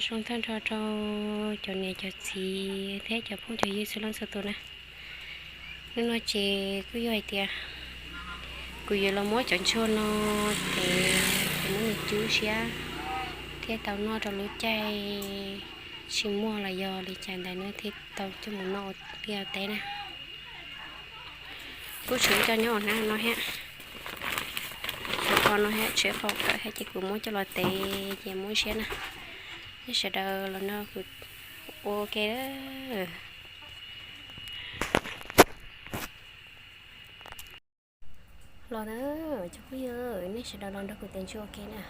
Zoo tag nrho rau cov niam cov txiv thiab cov phooj cov ywg txhua leej txhua tus na. Hnub no ces kuj yog hais tias kuv yuav los muab cov ntsuag no tev, ces muab nws cub siab thiab tau noj rau lub caij tsis muaj los yog li cas ntawd na thiaj tau coj mus noj ua liaj ua teb na. Kuj tshuav cov nyob hauv hnab no thiab, tshuav qhov no thiab, tshuav qhov kawm thiab ces kuv muab coj los tev ces muab siab na. Nej sawv daws los nrog kuv ua ke. Los na, cov phooj ywg, nej sawv daws los nrog kuv tev ntsuag ua ke na.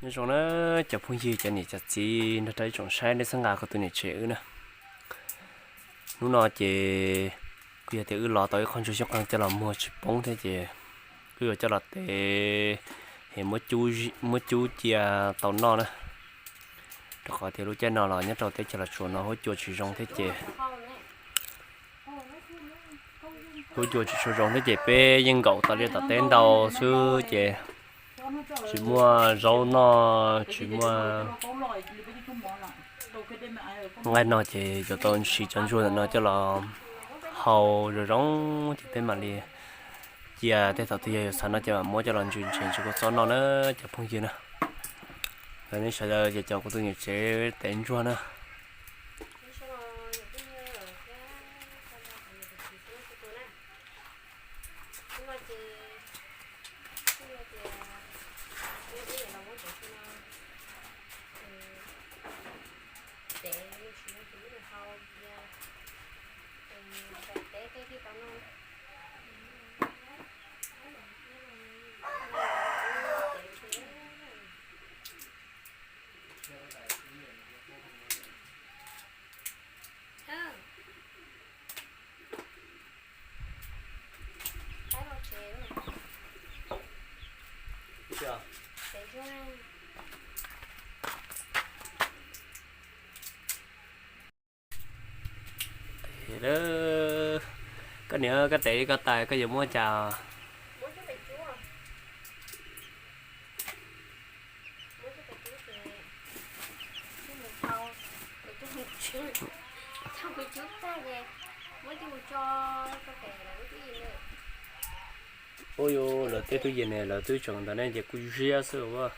Zoo na, cov phooj ywg, cov niam cov txiv nrog rau ib tsoom saib, nej txhawb nqa kuv tus niam tsev wb na. Hnub no ces kuj yog tias wb los tau ib qho ntsuag xyoob qeeg coj los muag tsis poob thiab ces wb yuav coj los tev es muab cub cia tau noj na. Rau qhov tias lub caij no los nyob rau teb chaws Los Tsuas no huab cua tsis zoo thiab ces, huab cua tsis tshua zoo thiab ces peb yeej nkaum tom liaj tom teb ntau xwb ces tsis muaj zaub noj, tsis muaj nqaij noj ces yuav tau siv cov ntsuag ntawm no coj los hau zoo zoo ces peb mam li cia tej thaum twg yog yuav xav noj ces mam muab coj los ntsis ntsis ntsis kua txob noj na, cov phooj ywg na. Yog nej sawv daws ces cov kuv tus niam tsev tev ntsuag na. Koj niam, koj tev li koj tas koj yuav muab cas? Ua, lawv tej tub yees ne lawv twb tseem ntawd ne ces kuj ziab xwb ua.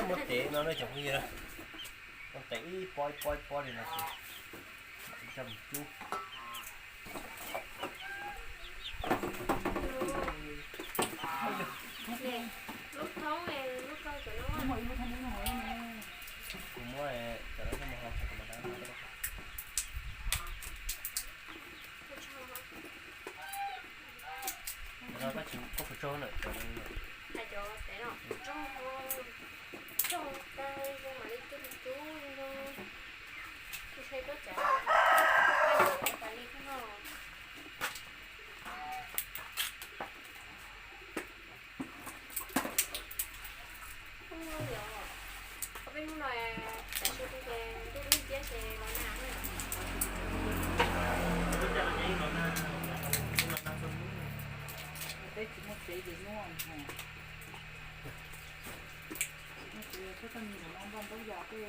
Muab tev no na cov phooj ywg, muab tev ib pob ib pob ib pob li no ces coj mus cub. Kuv muab cov no coj mus hau. Koj puas tso na? Peb tsis muaj tsev ces nyuaj, tsis muaj tsev, peb tau nyiam no npaj ntaub yas tej.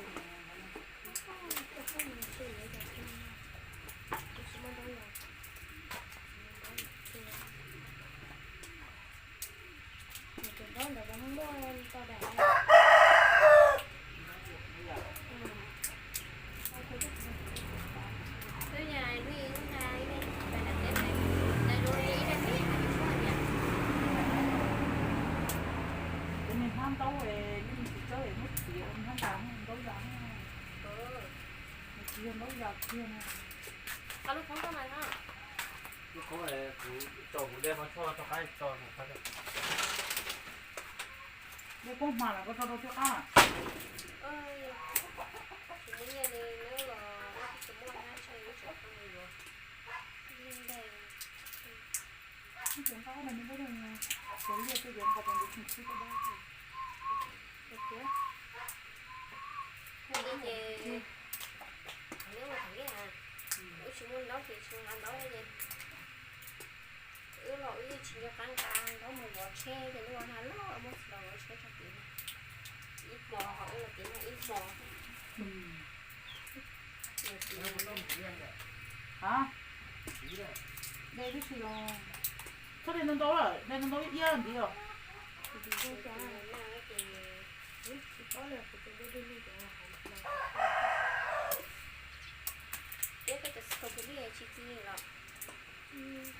Tus niag hnab ntaub, tus niag tsis txawj muab txiav ua hnab ntas ntaub yas. Nws tsis yog ntaub yas kiag na. Lub qhov kuv tso kuv de qhov tshuaj rau qab tso. Dej kub hma los koj tso rau thiab qab. Cov nqaij no nws muab cov liaj tej cov nqaij cov ntawd tsis txhib koj dab. Ces neb ua thaum ub, wb tsis muaj ntaub ces tsis ua ntaub li. Los wb yeej tsis nco qab nqa ntaub mus vov tsheb ces lub no loj muab tsis los vov tsheb rau tim no. Ib hmo ho wb los tim no ib hmo. De twb tsis los, txhob de ntau ntau, de ntau ntau ib iab ntiv os.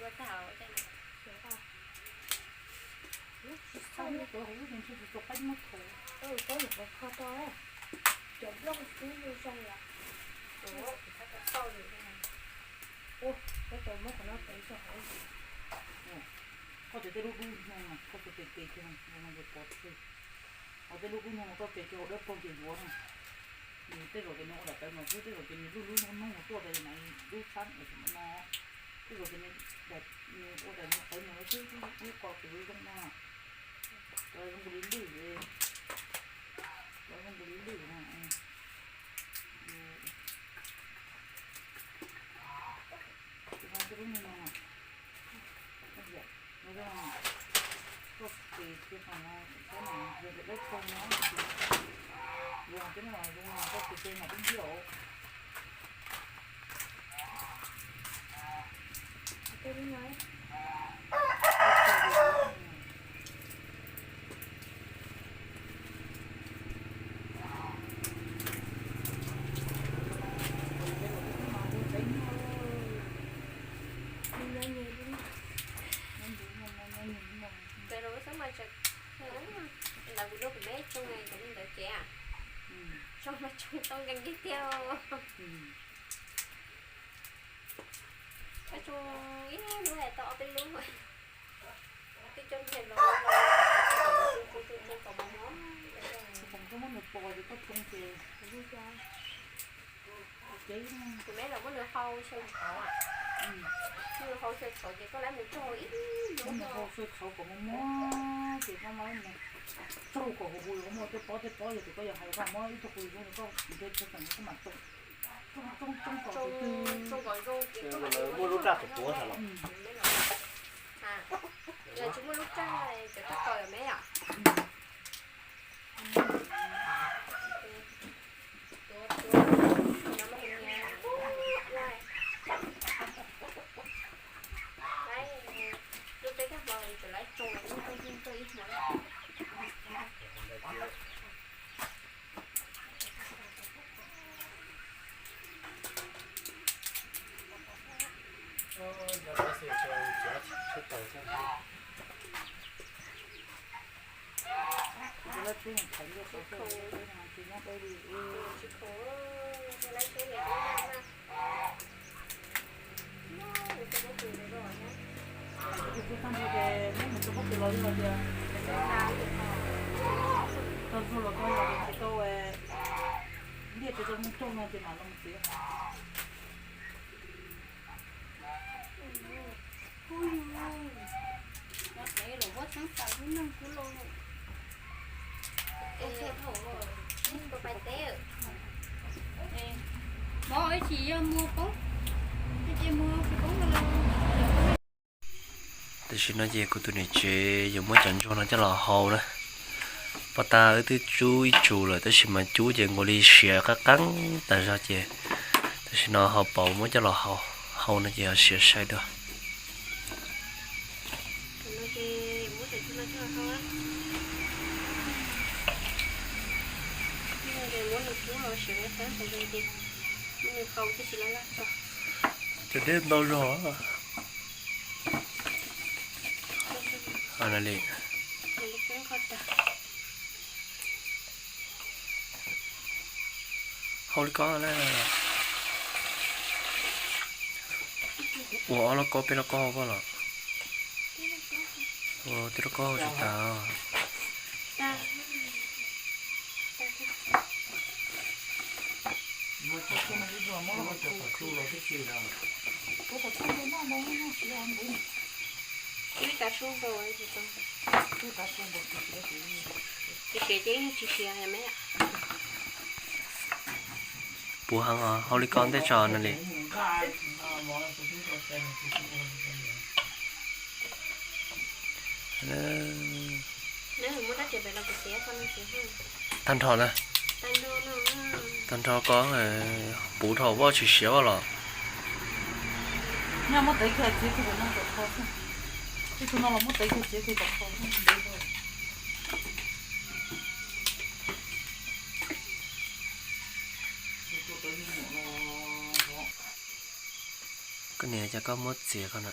Ua tag os. Tsis txawj muab cov hauv lub yees ntshe tsis tau qaib muab thaum. Cov nplooj xwb zoo zoo lawm. Ua, koj tau muab qhov no tev tso hauv. Koj cov tej lub dub no, koj tus tes tes kiag no ces pov tseg. Ho tej lub dub no koj tev kiag hauv dawb paug ces yuav no. Nws tej zaum ces nws ua daim tawv no xwb, tej zaum ces nws lub lub noob no tuaj tas mas dub tshab no. Tej zaum ces nws ua daim tawv no xwb, lub ko tus zoo no. Cov zoo nkaus li lwj, cov zoo nkaus li lwj no. Tus no tej lub no, koj tes kiag qhov no, koj mam yuav daim dawb paug no, yuav cov no zoo no koj tes kiag mam dub nciab os. Ntawd los xwb mas tseem, ntawd kuv lub kuv meb tsoo cov li ntawd ces tsoo mas tsoo tau nkees kiag thiab. Tsoo ib lub hais tau ob peb lub. Twb coj nyiaj los los, tsoo tsoo tsoo kom mos mos. Koj muab nws pos ces koj tsoo ces kuv meb los muab nws hau xyaw tshauv, muab nws hau xyaw tshauv ces koj lawv mus tsoo ib lub, muab nws hau xyaw tshauv kom mos mos ces koj mam mus tsoo kom huv huv, koj muab tej pob tej pob yog tias koj yog hais vaj mob ib tug qus zoo koj nrhiav chaw tseem koj mam tsoo, tsoo tsoo tsoo kom zoo. Muaj lub raj tuav tuav los. Yog tsis muaj lub raj cov toj kos yom meb yom. Lub peb tag hmo tseem lawv tsoo ib hmo. Tus tag nrho ces muab mus rau pob kws los yog tias tag nrho los tau los tsis tau, liaj tsis tau zoo caug no ces mam los mus txiav. Tam sim no ces kuv tus niam tsev yuav muab cov ntsuag no coj los hau na. Pom tas wb twb cub ib tsum lawm tab sis mas cub ces nkaus li siav qab qeeb tas zog ces tam sim no ho pauv muab coj los hau, hau no ces ho siav sai dua. Cov dej ntau zog. Hau li ko na. Ua ob lauj kaub peb lauj kaub hauv koj los? Ua tej lauj kaub hauv tsis tas. Ib tav su nkaus, tsis siav ces yeej tsis siav me. Puv heev os, hau li ko ntej tso no li. Tag nrho na, tag nrho ko, puv dhau voj tsis siav voj los. Muab tev kiag txiav kiag tom no kom kho xwb. Ib tug no los muab tev kiag txiav kiag kom kho xwb. Koj niam, cas koj muab txiav ko na.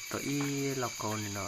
Tau ib lauj kaub li no.